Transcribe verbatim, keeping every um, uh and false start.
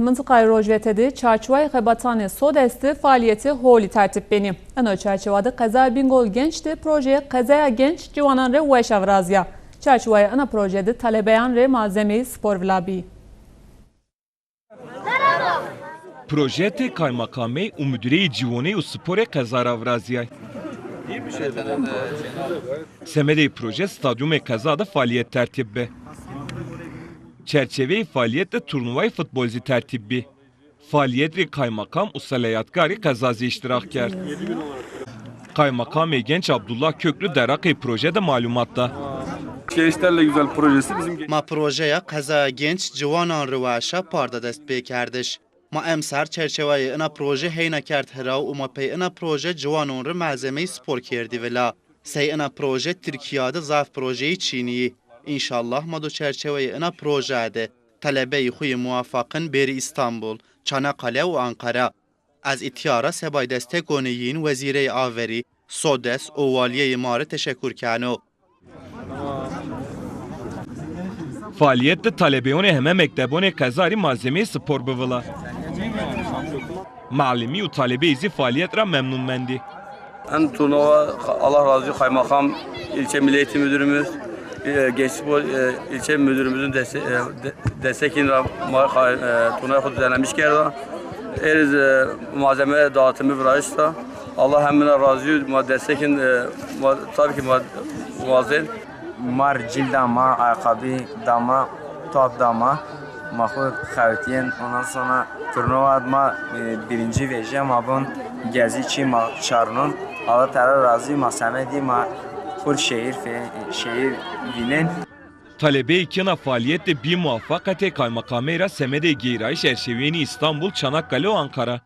Mintiqayê Rojvete de çarçewayê xebatanê SODES de faalîyetê holî tertîb benî. Eno çarçewa de qezaya Bîngol Genç de projeyê Qezaya Genç ciwanan rê weşa virazîya. Çarçewayê ena proje de talebeyan rê malzemeyê spor vila bî. Proje tê kaymakamey û mudireyê ciwoney û sporê qeza ra virazîyay. Semedê proje stadyumê qeza de faalîyet tertîb bi. Çerçeveyê faalîyet de turnuvayê futbol zî tertîb bî. Faalîyet rê kaymakam û seleyatkarê qeza zî îştirak kerd. Kaymakamê Genç Abdullah Köklü deraqê proje de malumat da. Gençlerle Güzel projesi bizim Ma projeya Qezaya Genç ciwanan rê weşa par da dest pêkerdiş. Ma emser çerçeweyê ina proje heyna kerd hiraw û ma pey ina proje ciwanon rê malzemeyî spor kerdî vila. Sey ina proje Tirkîya de zaf projeyî çînî yî. Înşallah ma do çerçeweyê ina proje de telebeyî xo yê muwafaqin bêrî Îstanbul, Çanakkale û Anqara. Ez îtya ra sebay destekonê yîn Wezîreyê Averî, SODES û Walîyeyê ma rê teşekur keno. Faalîyet de talebeyonê heme mektebonê qeza rê malzemeyê spor bi vila. Malimî û talebeyî zî faalîyet ra memnun mendî. En turnuva Allah razı olsun kaymakam, ilçe milli eğitim müdürümüz, e, genç spor, e, ilçe müdürümüzün deste, e, de, destekîn ra ma e, turnuvayê xo düzenlemiş kerda. Êriz e, malzeme dağıtımı virayış da. Allah hemine razı olsun, ma destekîn, e, ma, tabii ki ma wazên. Ma ricil da ma, ayakkabı da ma, top da ma, ma xo xewtîyên. Ondan sonra turnuva ma e, birinci vejîya ma bon gezî çî ma çarnon. Allah Teala razî ma semedî ma xur şehir fe, şehir vînên. Talebeyê kî ina faalîyet de bî muwafaqetê kaymakamey ra semedê geyrayîş erşewênî Îstanbul, Çanakkale û Ankara.